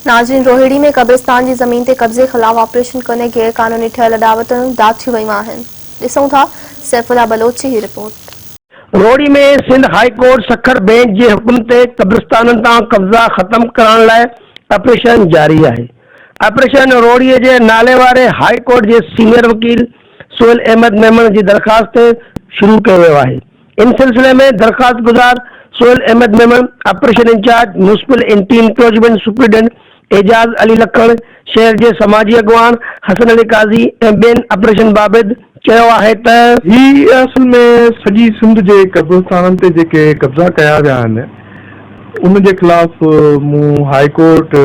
ناظرين روهڙي ۾ قبرستان جي زمين تي قبضي خلاف آپريشن ڪندي غير قانوني ٺهيل اڏاوتون ڊاٿيون ويون آهن ڏسون ٿا سيف الله بلوچ جي هي report. Rohri ۾ Sindh high court Sukkur bench جي حڪم تي قبرستانن تان قبضا ختم ڪرائڻ لاء آپريشن جاري آهي. آپريشن روهڙي جي ناليواري هاء ڪورٽ جي سينيئر وڪيل سهيل احمد ميمڻ جي درخواست تي شروع ڪيو ويو آهي. ان سلسلي ۾ درخواست گذار Sohail Ahmed Memon, operation incharge municipal anti encroachment superintendent Ejaz Ali Lakhan, شهر جي سماجي اڳواڻ حسن علي قاضي ۽ ٻين آپريشن بابت چيو آهي ته، هي اصل ۾ سڄي سنڌ جي قبرستانن تي جيڪي قبضا ڪيا ويا آهن ان جي خلاف مون high court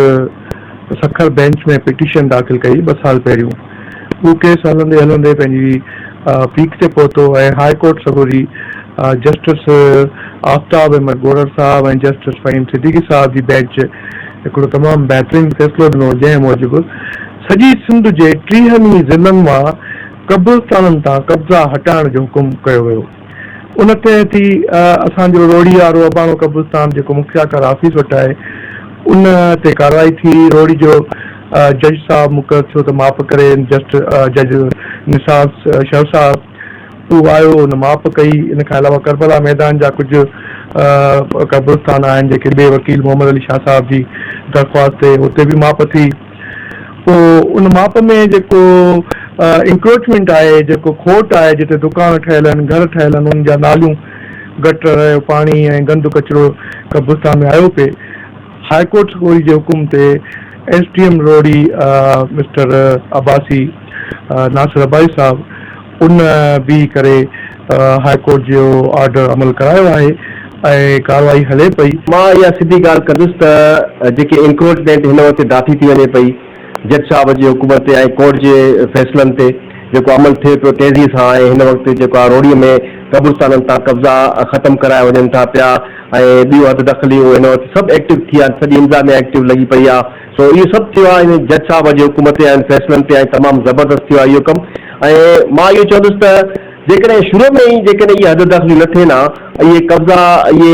Sukkur bench ۾ petition داخل ڪئي ٻه سال پهريون اهو ڪيس هلندي هلندي پنهنجي پيڪ تي پهتو ۽ هاء ڪورٽ سڳوري جسٽس آفتاب احمد ڳوڙهڙ صاحب ۽ جسٽس فهيم صديقي صاحب جي بينچ هڪڙو تمام بهترين فيصلو ڏنو جنهن موجب سڄي سنڌ جي ٽيهن ئي ضلعن مان قبرستانن تان قبضا هٽائڻ جو حڪم ڪيو ويو ان تحت ئي اسان جو روهڙي وارو اباڻو قبرستان جيڪو مختيارڪار آفيس وٽ آهي ان تي ڪارروائي ٿي روهڙي جو جج صاحب مقرر ٿيو ته ماپ ڪري جسٽ جج نثار شر صاحب اهو آيو ان ماپ ڪئي ان کان علاوه ڪربلا ميدان جا ڪجهه قبرستان آهن جيڪي ٻئي وڪيل محمد علي شاهه صاحب جي درخواست تي اتي به ماپ ٿي پوء ان ماپ ۾ جيڪو انڪروچمينٽ آهي جيڪو کوٽ آهي جتي دڪان ٺهيل آهن گهر ٺهيل آهن انهن جا ناليون گٽر جو پاڻي ۽ گند ڪچرو قبرستان ۾ آيو پئي هاء ڪورٽ سڳوري جي حڪم تي S D M Rohri mister Abbasi Nasir Abbasi صاحب ان بيهي ڪري هاء ڪورٽ جو آرڊر عمل ڪرايو آهي ۽ ڪارروائي هلي پئي. مان اها سڌي ڳالهه ڪندس ته جيڪي انڪروچمينٽ هن وقت ڊاٿي ٿي وڃي پئي جج صاحب جي حڪم تي ۽ ڪورٽ جي فيصلن تي جيڪو عمل ٿئي پيو تيزي سان ۽ هن وقت جيڪو آهي روهڙي ۾ قبرستانن تان قبضا ختم ڪرايا وڃن ٿا پيا ۽ ٻيون حد دخليون هن وقت سڀ ايڪٽو ٿي ويا آهن سڄي انتظاميا ايڪٽو لڳي پئي آهي سو اهو سڀ ٿيو آهي ان جج صاحب جي حڪم تي ۽ فيصلن تي ۽ تمام زبردست ٿيو آهي اهو ڪم ۽ مان اهو چوندس ته جيڪڏهن شروع ۾ ئي جيڪڏهن اهي حد دخليون نه ٿين ها اهي قبضا اهي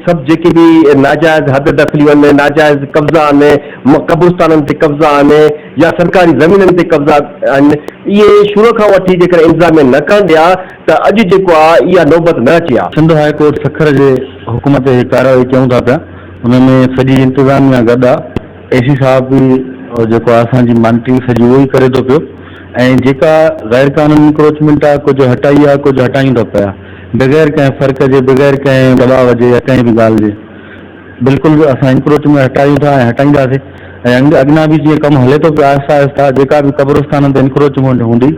سڀ جيڪي به ناجائز حد دخليون آهن ناجائز قبضا آهن قبرستانن تي قبضا آهن يا سرڪاري زمينن تي قبضا آهن اهي شروع کان وٺي جيڪڏهن انتظاميا نه ڪرڻ ڏي ها ته اڄ جيڪو آ اها نوبت نه اچي ها. سنڌ هاء ڪورٽ سکر جي حڪم تي هي ڪارروائي ڪيون ٿا پيا ان ۾ سڄي انتظاميا گڏ آ اي سي صاحب به جيڪو آ اسان جي مانيٽرنگ سڄي اهو ئي ڪري ٿو پيو ۽ جيڪا غير قانوني انڪروچمينٽ آ ڪجهه هٽائي آ ڪجهه هٽايون ٿا پيا بغير ڪنهن فرق جي بغير ڪنهن دٻاء جي يا ڪنهن به ڳالهه جي بلڪل به اسان انڪروچمينٽ هٽايون ٿا ۽ هٽائينداسين ۽ اڳ اڳنا به جيئن ڪم هلي ٿو پيو آهسته آهسته جيڪا به قبرستانن تي انڪروچمينٽ هوندي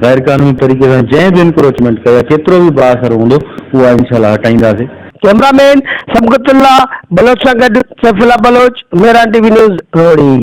غير قانوني طريقي سان جنهن به انڪروچمينٽ ڪئي آهي ڪيترو به بااثر هوندو اها انشاء الله هٽائينداسين. ڪئميرا مين صبغت الله بلوچ سان گڏ Saif Ullah Baloch, Mehran T V news, Rohri.